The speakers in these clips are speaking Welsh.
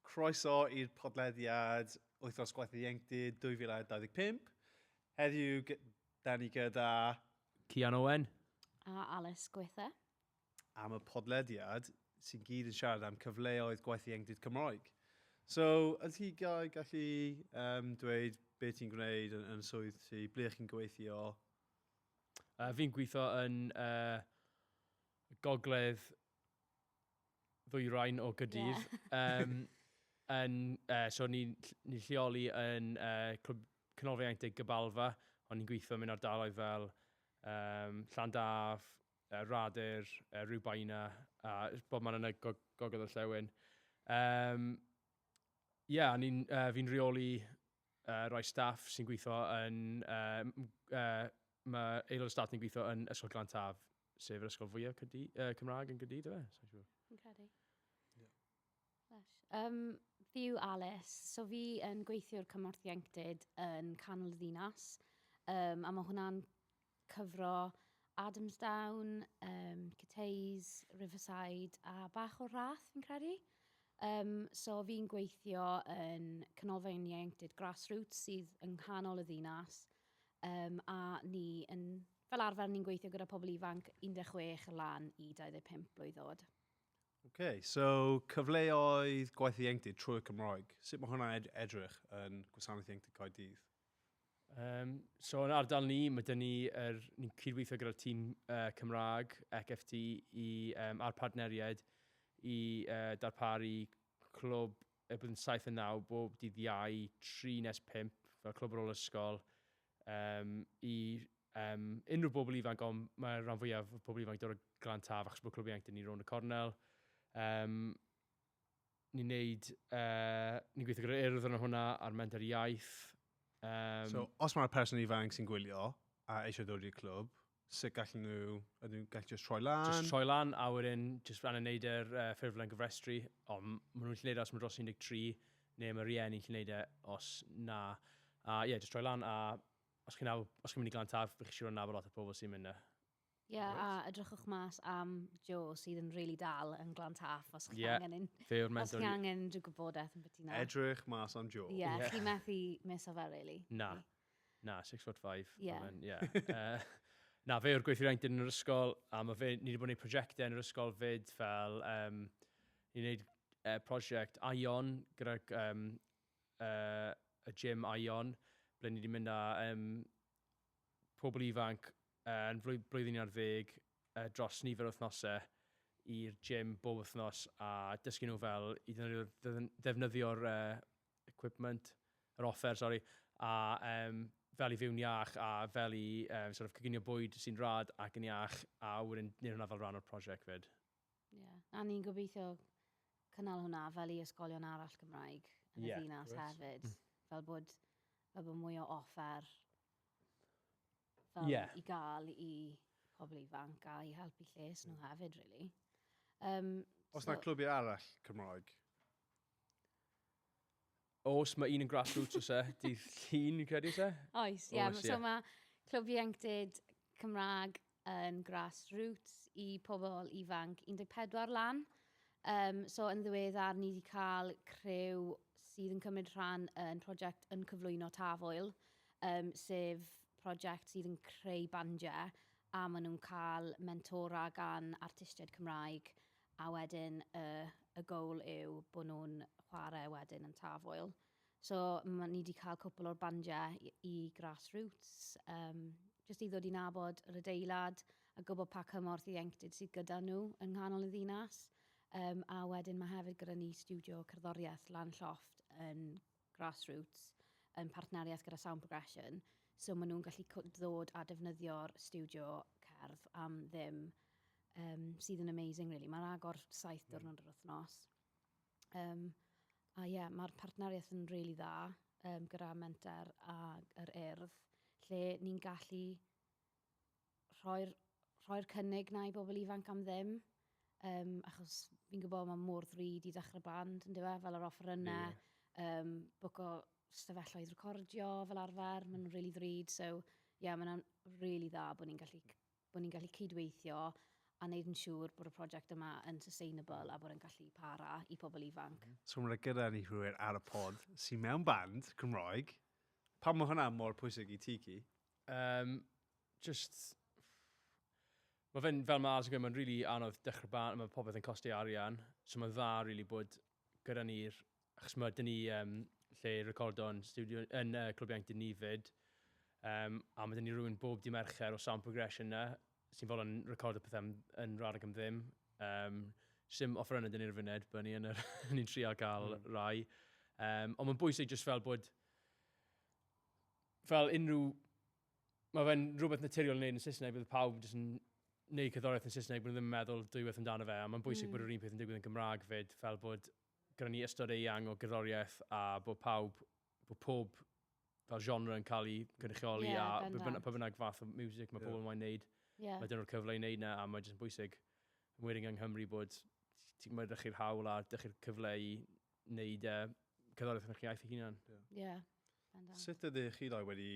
Croeso i'r podlediad Wythnos Gwaith Ieuenctid 2025. Heddiw, da ni gyda Cian Owen. A Alice Gwyther. Am y podlediad sy'n gyd yn siarad am cyfleoedd gwaith ieuenctid Cymraeg. So, ydy ti gallu dweud beth ti'n gwneud yn swydd ti, ble chi'n gweithio? Fi'n gweithio yn gogledd ddwyrain o Gaerdydd. Yeah. So ni'n ni lleoli yn Clwb Canolfan Ieuenctid Gabalfa, ond ni'n gweithio mewn ardaloedd fel Llandaf, Radur, Rhiwbeina, a bob man yn y gogledd orllewin. Yeah, fi'n rheoli rai staff sy'n gweithio yn... Mae aelod o staff ni'n gweithio yn Ysgol Glan Taf, sef yr ysgol fwyaf Caerdydd, Cymraeg yn Gaerdydd, yw e? Sa'n siŵr. Fi'n credu. Yeah. Lush. Fi yw Alice, so fi yn gweithio'r cymorth ieuenctid yn canol y ddinas, a mae hwnna'n cyfro Adamsdown, Cathays, Riverside a bach o'r Rhath, fi'n credu. So fi'n gweithio yn Canolfan Ieuenctid Grassroots sydd yng nghanol y ddinas. A ni yn, fel arfer ni'n gweithio gyda pobl ifanc 16 lan i 25 blwydd oed. OK, so cyfleoedd gwaith ieuenctid trwy'r Cymraeg. Sut mae hwnna'n edrych yn Gwasanaeth Ieuenctid Caerdydd? So yn ardal ni, mae dyn ni, ni'n cydweithio gyda'r tîm Cymraeg, ECFT, a'r partneriaid i darparu clwb y blwyddyn 7 a 9 bob dydd Iau, 3 nes 5, fel clwb ar ôl ysgol, i unrhyw bobl ifanc, ond mae rhan fwyaf o pobl ifanc dod o Glan Taf achos bod clwb ieuenctid ni rownd y cornel. Ni'n neud, ni'n gweithio gyda'r Urdd yn hwnna a'r Menter Iaith. So, os mae'r person ifanc sy'n gwylio a eisiau dod i'r clwb, sut gallen nhw, ydyn nhw'n gallu just troi lan? Just troi lan a wedyn just rhan yn neud yr ffurflen gyfrestru. Ond maen nhw'n gallu neud e os maen dros 13, neu mae rhieni'n gallu neud e os na. A ie, yeah, just troi lan a os chi'n os chi'n mynd i Glan Taf, bych chi'n siŵr o nabod lot o pobl sy'n mynd na. Ie, yeah, a edrychwch mas am Joe sydd yn really dal yn Glan Taff os chi'n angen un. Fe yw'r mentor. Os chi'n angen unrhyw gwybodaeth yn beth na. Edrych mas am Joe. Ie, yeah, yeah. Chi methu miso fe, really. Na. Na, 6 foot 5. Yeah. Yeah. Na, fe yw'r gweithwyr ieuenctid yn yr ysgol, a mae fe, ni wedi bod yn gwneud prosiectau yn yr ysgol fyd, fel ni'n gwneud prosiect Ion gyda y gym Ion, ble ni wedi mynd â pobl ifanc yn blwyddyn 11 dros nifer o wythnosau i'r gym bob wythnos a dysgu nhw fel i ddefnyddio'r equipment, yr offer, sorry, a fel i fyw'n iach a fel i sort of coginio bwyd sy'n rad ac yn iach a wedyn neud hwnna fel rhan o'r prosiect fyd. Ie. Yeah. A ni'n gobeithio cynnal hwnna fel i ysgolion arall Cymraeg yn y ddinas hefyd. Fel bod mwy o offer fel i gael i pobl ifanc a i helpu lles nhw hefyd, really. Oes 'na clwbiau arall Cymraeg? Oes, mae un yn Grassroots oes e, dydd Llun, fi'n credu, oes e? Oes, ie. Yeah. So mae Clwb Ieuenctid Cymraeg yn Grassroots i pobl ifanc 14 lan. So yn ddiweddar, ni wedi cael criw sydd yn cymryd rhan yn prosiect yn cyflwyno Tafwyl, sef prosiect sydd yn creu bandiau a maen nhw'n cael mentora gan artistiaid Cymraeg a wedyn y goal yw bod nhw'n chwarae wedyn yn Tafwyl. So ni wedi cael cwpl o'r bandiau i Grassroots, just i ddod i nabod yr adeilad a gwybod pa cymorth ieuenctid sydd gyda nhw yng nghanol y ddinas. A wedyn mae hefyd gyda ni studio cerddoriaeth lan llofft yn Grassroots yn partneriaeth gyda Sound Progression. So maen nhw'n gallu ddod a defnyddio'r studio cerdd am ddim, sydd yn amazing, really. Mae'n agor 7 diwrnod yr wythnos. A ie, yeah, mae'r partneriaeth yn really dda gyda Menter a yr Urdd, lle ni'n gallu rhoi'r cynnig na i bobl ifanc am ddim. Achos fi'n gwybod mae mor ddrud i ddechrau band, yn dyfe, fel yr offerynnau, bwco stafelloedd recordio fel arfer, maen nhw'n really ddrud. So, ie, yeah, mae'n really dda bod ni'n gallu cydweithio. a wneud yn siŵr bod y prosiect yma yn sustainable a bod yn gallu para i pobl ifanc. So mae gyda ni rhywun ar y pod sy'n mewn band Cymraeg. Pam mae hwnna mor pwysig i ti, Ci? Just... Mae fe'n, fel mae Alison gweud, mae'n really anodd dechrau band, mae popeth yn costi arian, so mae'n dda really bod gyda ni'r, achos mae dyn ni lle recordo yn studio, yn Clwb Ieuenctid ni fyd, a mae dyn ni rhywun bob di Mercher o Sound Progression na, sy'n fod yn recordo pethau yn rhad ac am ddim. Sim offerynnau dyn ni'r funud, but ni yn yr, ni'n trio cael rai. Ond mae'n bwysig just fel bod, fel unrhyw, mae fe'n rhywbeth naturiol i wneud yn Saesneg, bydd pawb jyst yn neud cerddoriaeth yn Saesneg, bod nhw ddim yn meddwl dwywaith amdano fe, a mae'n bwysig bod yr un peth yn digwydd yn Gymraeg fyd, fel bod gyda ni ystod eang o gerddoriaeth a bod pawb, bod pob fel genre yn cael ei gynrychioli a pa bynnag fath o music mae pobl yn moyn neud, mae dyn nhw'r cyfle i wneud na, a mae jyst yn bwysig, yn enwedig yng Nghymru, bod ti'n mae ydych chi'r hawl a ydych chi'r cyfle i wneud cerddoriaeth yn eich iaith eich hunan. Ie, bendant. Sut ydych chi ddau wedi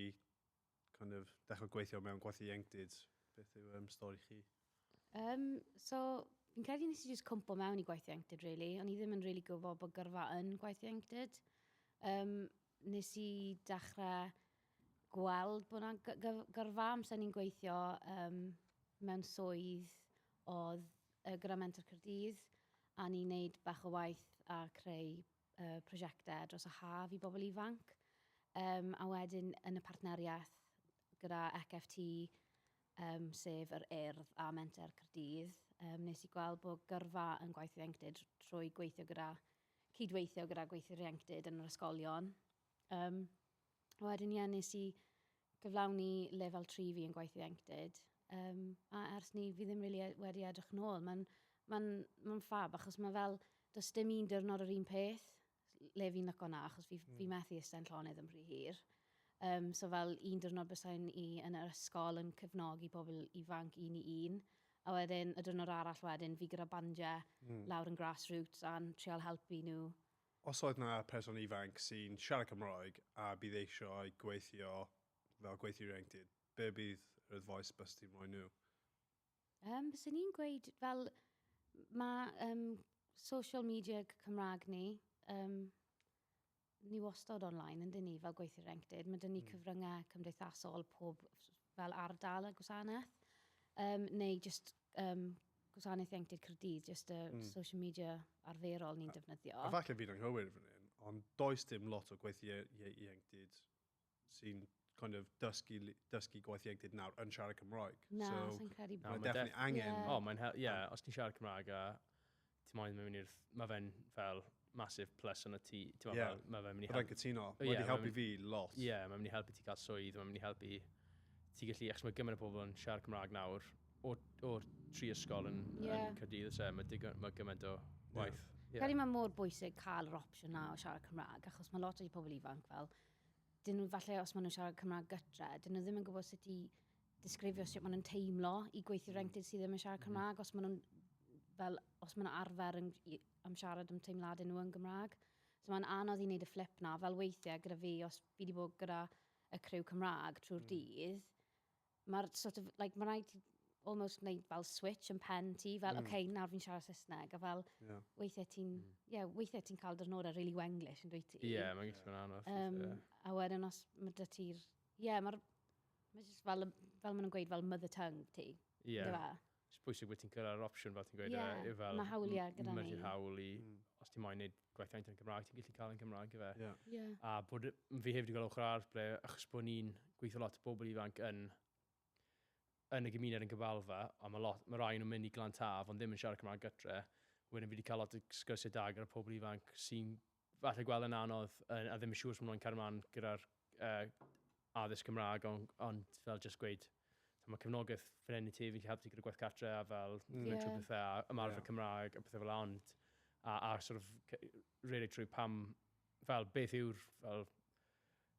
kind of dechrau gweithio mewn gwaith ieuenctid? Beth yw stori chi? So, fi'n credu nes i just cwmpo mewn i gwaith ieuenctid, really. O'n i ddim yn really gwybod bod gyrfa yn gwaith ieuenctid. Nes i dechrau gweld bod yna gyrfa amser ni'n gweithio mewn swydd oedd gyda Menter Caerdydd, a ni'n neud bach o waith a creu prosiectau dros y haf i bobl ifanc. A wedyn yn y partneriaeth gyda ECFT, sef yr Urdd a Menter Caerdydd, nes i gweld bod gyrfa yn gwaith ieuenctid trwy gweithio gyda, cydweithio gyda gweithwyr ieuenctid yn yr ysgolion. Wedyn, ie, nes i gyflawni lefel 3 fi yn gwaith ieuenctid. A ers ni, fi ddim really wedi edrych nôl. Mae'n ma fab, achos mae fel, does dim un diwrnod yr un peth le fi'n lico na, achos fi methu eistedd yn llonydd yn rhy hir. So fel un diwrnod bysa'n i yn yr ysgol yn cefnogi pobl ifanc un i un, a wedyn y diwrnod arall wedyn fi gyda bandiau lawr yn grassroots a'n trial helpu nhw. Os oedd na person ifanc sy'n siarad Cymraeg a bydd eisiau gweithio fel gweithio ieuenctid, be bydd yr advice bys ti'n rhoi nhw? Byswn i'n gweud fel mae social media Cymraeg ni, ni wastad online yn dyn ni fel gweithio ieuenctid. Mae dyn ni cyfryngau cymdeithasol pob fel ardal y gwasanaeth. Neu just gwasanaeth ieuenctid Caerdydd, just y social media arferol ni'n defnyddio. A falle fi'n anghywir fan hyn, ond does dim lot o gweithio ieuenctid sy'n kind of dysgu gwaith ieuenctid nawr yn siarad Cymraeg. Na, so, sa'n credu Na, mae ma' definitely angen. O, mae'n ie, os ti'n siarad Cymraeg a ti'n moyn mewn i'r... Mae fe'n fel massive plus yn y ti. Ti'n fel, mae fe'n mynd i Byddai'n helpu. cytuno. Ie, Mae wedi mae'n helpu mynd fi lot. Ie, mae'n mynd i helpu ti cael swydd, mae'n mynd i helpu ti gallu, achos mae gymaint o bobl yn siarad Cymraeg nawr, o'r tri ysgol yn Caerdydd, so mae gymaint o waith. Ie. Credu mae mor bwysig cael yr opsiwn na o siarad Cymraeg, achos mae lot o pobl ifanc fel, dyn nhw falle os maen nhw'n siarad Cymraeg gytre, dyn nhw ddim yn gwybod sut i disgrifio sut maen nhw'n teimlo i gweithio ieuenctid sydd ddim yn siarad Cymraeg, os maen nhw'n fel, os maen nhw arfer yn, am siarad am teimladau nhw yn Gymraeg. So mae'n anodd i wneud y flip na, fel weithiau gyda fi, os fi wedi bod gyda y criw Cymraeg trwy'r dydd, mae'r sort of, like, mae rhaid ti almost wneud fel switch yn pen ti, fel, okay, nawr fi'n siarad Saesneg, a fel, weithiau ti'n, yeah, weithiau ti'n cael diwrnodau really Wenglish yn dwyt ti. Ie, mae'n gallu bod yn anodd. A wedyn os mae dy ti'r, ie, mae'r, mae just fel, fel maen nhw'n gweud, fel mother tongue ti. Ie. Yndyfe? It's bwysig bod ti'n cyrraedd yr opsiwn, fel ti'n gweud. Ie, fel, mae hawliau gyda Mae ni. ti'r hawl i, os ti'n moyn neud gwaith ieuenctid yn Gymraeg, ti'n gallu cael yn Gymraeg, ife. Ie. A bod, fi hefyd wedi gweld ochr arall ble, achos bod ni'n gweithio lot o bobl ifanc yn y gymuned yn Gabalfa, a mae, lot, mae rai nhw'n mynd i Glan Taf, ond ddim yn siarad Cymraeg gytre. Wedyn fi wedi cael lot o sgyrsiau da gyda pobl ifanc sy'n falle gweld yn anodd a ddim yn siŵr os maen nhw'n cario ymlaen gyda'r addysg Cymraeg, ond fel just gweud, mae cefnogaeth fan hyn i ti, fi'n helpu ti gyda gwaith cartre a fel mynd trwy pethau, a ymarfer Cymraeg a pethau fel 'na, ond a sort of rhedeg trwy pam, fel beth yw'r, fel,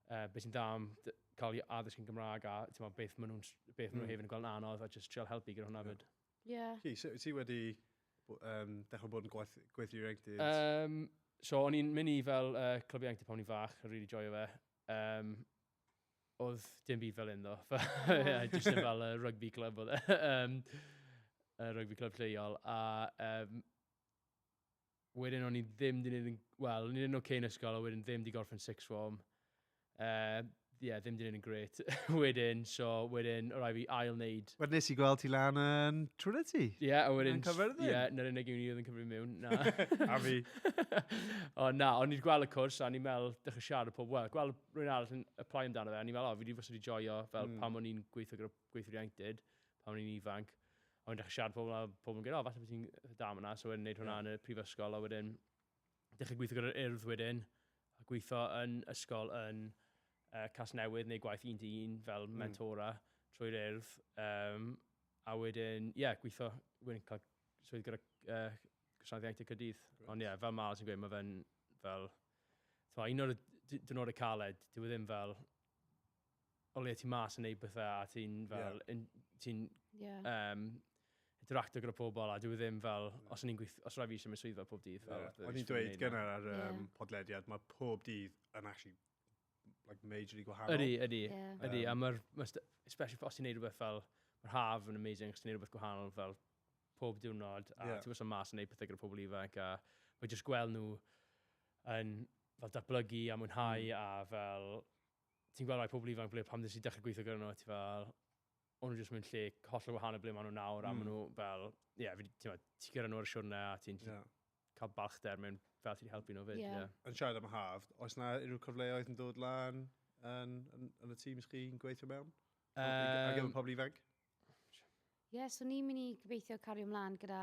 beth sy'n da am cael addysg yn Gymraeg a ti'n meddwl, beth maen nhw'n beth maen nhw hefyd yn gweld yn anodd a just trial helpu gyda hwnna fyd. Ci, so, ti wedi dechrau bod yn gweithio ieuenctid? So, o'n i'n mynd i fel clwb ieuenctid pan o'n i'n fach, a really joio fe. Oedd dim byd fel un, ddo. Yeah, just yn fel rugby club oedd e. y rygbi clwb lleol, a wedyn o'n i ddim di wneud yn, wel, o'n i'n neud yn okay yn ysgol, a wedyn ddim di gorffen sixth form. Yeah, ddim di wneud yn great. Wedyn, so wedyn, o rai fi ail wneud. Wedyn nes i gweld ti lan yn Trinity. Ie, yeah, a wedyn... Yn Caerfyrddin. Ie, yeah, na'r unig uni oedd yn cymryd mewn, na. A fi. O, na, o'n i'n gweld y cwrs, a o'n i'n meddwl, dechrau siarad â pob, wel, gweld rhywun arall yn apply amdano fe, a o'n i'n meddwl, o, fi wedi wastad wedi joio, fel pam o'n i'n gweithio gyda gweithwyr ieuenctid, pan o'n i'n ifanc, a wedyn dechrau siarad pobl, a pobl yn gweud, o, falle bod ti'n da am hwnna, so wedyn wneud hwnna yn y prifysgol, a wedyn dechrau gweithio gyda'r Urdd wedyn, a gweithio yn ysgol yn Casnewydd, neu gwaith un i un fel mentora trwy'r Urdd, a wedyn, ie, yeah, gweithio, wedyn cael swydd gyda Gwasanaeth Ieuenctid Caerdydd. Ond ie, yeah, fel Miles yn gweud, mae fe'n fel, t'mo, un o'r diwrnodau caled, dyw e ddim fel, o le ti mas yn neud bethau a ti'n fel, ti'n interacto gyda pobl a dyw e ddim fel, os o'n i'n gweithio, os rhaid fi eisiau mynd swyddfa pob dydd. Fel, O'n i'n jyst dweud yn neud gynnar ar podlediad, mae pob dydd yn actually like, majorly gwahanol. Ydy, ydy. Ydy, a mae'r, ma especially os ti'n neud rhywbeth fel, mae'r haf yn amazing, os ti'n neud rhywbeth gwahanol fel pob diwrnod, a ti'n wastad mas yn neud pethau gyda pobl ifanc, a mae jyst gweld nhw yn fel datblygu a mwynhau, a fel, ti'n gweld rai pobl ifanc ble pam nes i dechrau gweithio gyda nhw, a ti fel, o'n nhw jyst mewn lle hollol wahanol ble maen nhw nawr, a maen nhw fel, ie, yeah, ti'n ti gyda nhw ar y siwrne, a ti'n cael balchder mewn fel ti wedi helpu nhw fyd, ie. Yn siarad am y haf, oes na unrhyw cyfleoedd yn dod lan yn y tîms chi'n gweithio mewn? Ar gyfer pobl ifanc? Ie, yeah, so ni'n mynd i gobeithio cario ymlaen gyda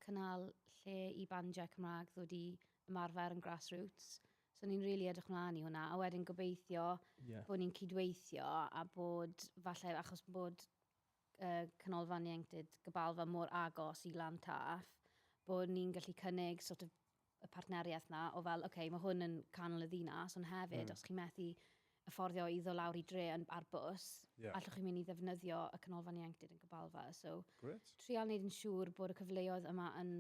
cynnal lle i bandiau Cymraeg ddod i ymarfer yn grassroots. So ni'n rili really edrych mlaen i hwnna. A wedyn gobeithio bod ni'n cydweithio a bod, falle achos bod Canolfan Ieuenctid Gabalfa mor agos i Lan Taff, bod ni'n gallu cynnig sort of y partneriaeth na o fel, oce, okay, mae hwn yn canol y ddinas, ond hefyd, os chi'n methu afforddio i ddod lawr i dre ar bws, allwch chi mynd i ddefnyddio y Canolfan Ieuenctid yn Gabalfa. So, trial wneud yn siŵr bod y cyfleoedd yma yn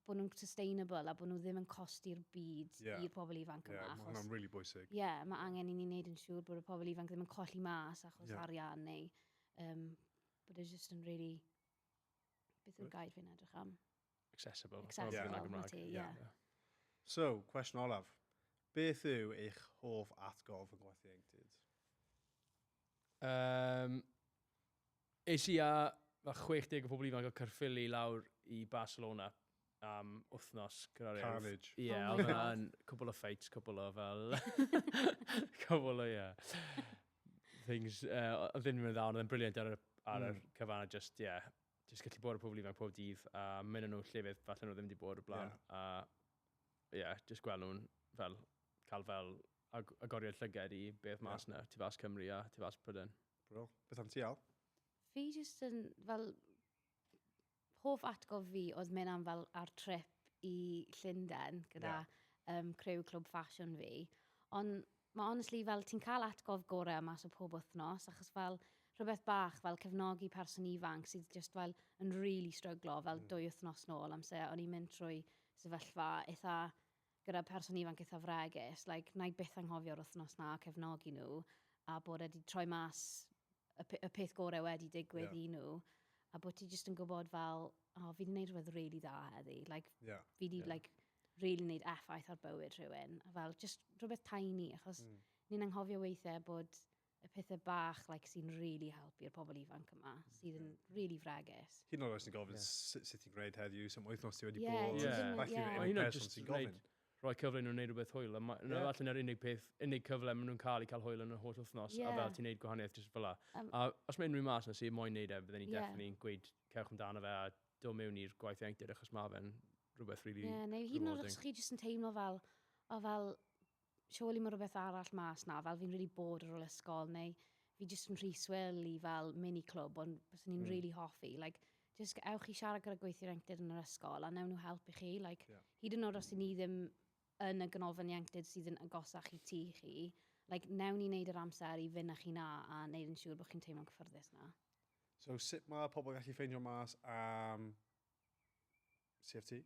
bod nhw'n sustainable a bod nhw ddim yn costi'r byd i'r pobl ifanc yma. Yeah, mae hwnna'n really bwysig. Ie, yeah, mae angen i ni wneud yn siŵr bod y pobl ifanc ddim yn colli mas achos arian neu bod e just yn really... Beth yw'r gair fi'n edrych am? Accessible. Accessible, Yn ma Gymraeg. ti, ie. So, cwestiwn olaf. Beth yw eich hoff atgof yn gwaith ieuenctid? Es i â fel 60 o pobl ifanc o Caerffili lawr i Barcelona am wythnos gyda'r Urdd. Carnage. Ie, Oh my oedd God. hwnna'n cwbl o fights, cwbl o fel... cwbl o, ie. Things, oedd ddim yn dda, ond oedd e'n brilliant ar y cyfan, a just, ie, just gallu bod â pobl ifanc pob dydd, a mynd â nhw llefydd falle nhw ddim wedi bod o'r blaen. A, ie, just gweld nhw'n fel, cael fel agoriad llygad i beth mas na, tu fas Cymru a tu fas Prydain. Bro, beth am ti, Al? Fi just yn, fel, hoff atgof fi oedd mynd am fel ar trip i Llundain gyda criw clwb ffasiwn fi. Ond mae honestly fel ti'n cael atgof gorau mas o pob wythnos, achos fel rhywbeth bach fel cefnogi person ifanc sydd just fel yn really stryglo fel 2 wythnos nôl amser o'n i'n mynd trwy sefyllfa eitha gyda person ifanc eitha fregus, like, na i byth anghofio'r wythnos na a cefnogi nhw a bod wedi troi mas y peth gorau wedi digwydd i nhw a bod ti jyst yn gwybod fel, oh, fi wedi gwneud rhywbeth really dda heddi. Like, fi wedi like, really wneud effaith ar bywyd rhywun. A fel, just rhywbeth tiny, achos ni'n anghofio weithiau bod y pethau bach like, sy'n really helpu'r pobl ifanc yma, sydd yn really fregus. Hyd yn oed os ti'n gofyn sut ti'n gwneud heddiw, sut wythnos ti wedi Ie, bod. ti ddim yn- Falle ie. yw'r Ma' unig hynna person jyst sy'n gwneud- gofyn. Rhoi cyfle i nhw'n neud rhywbeth hwyl. A falle na'r unig peth, unig cyfle maen nhw'n cael i cael hwyl yn y holl wythnos. A fel ti'n neud gwahaniaeth jyst fel la. A os mae unrhyw mas na sy'n moyn neud e, bydden ni definitely yn gweud cewch amdano fe a dod mewn i'r gwaith ieuenctid achos mae fe'n rhywbeth really Ie, neu hyd yn oed rewarding. os chi jyst yn teimlo fel, o fel, surely mae rhywbeth arall mas na, fel fi'n really bored ar ôl ysgol, neu fi jyst yn rhy swil i fel mini clwb, ond byswn i'n really hoffi. Like, just ewch i siarad gyda gweithwyr ieuenctid yn yr ysgol a newn nhw helpu chi. Like, hyd yn oed os i ni ddim yn y ganolfan ieuenctid sydd yn agosach i tŷ chi, like, newn ni wneud yr amser i fynd â chi na a wneud yn siŵr bod chi'n teimlo'n cyffyrddus na. So, sut mae pobl gallu ffeindio mas am CFT?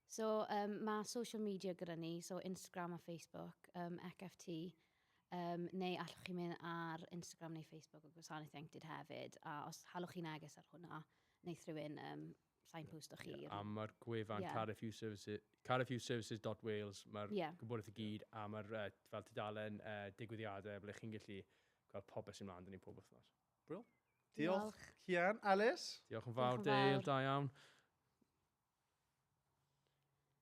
So, mae social media gyda ni, so Instagram a Facebook, ECFT, neu allwch chi mynd ar Instagram neu Facebook o Gwasanaeth Ieuenctid hefyd, a os halwch chi neges ar hwnna, Wneith rhywun signposto chi. Yeah, a mae'r gwefan Cardiff Youth Services, cardiffyouthservices.wales, mae'r gwybodaeth i gyd, a mae'r fel tudalen digwyddiadau ble chi'n gallu gweld popeth sy'n mlaen 'da ni pob wythnos. Brill. Diolch, Cian. Alice? Diolch yn fawr, Dale, da iawn.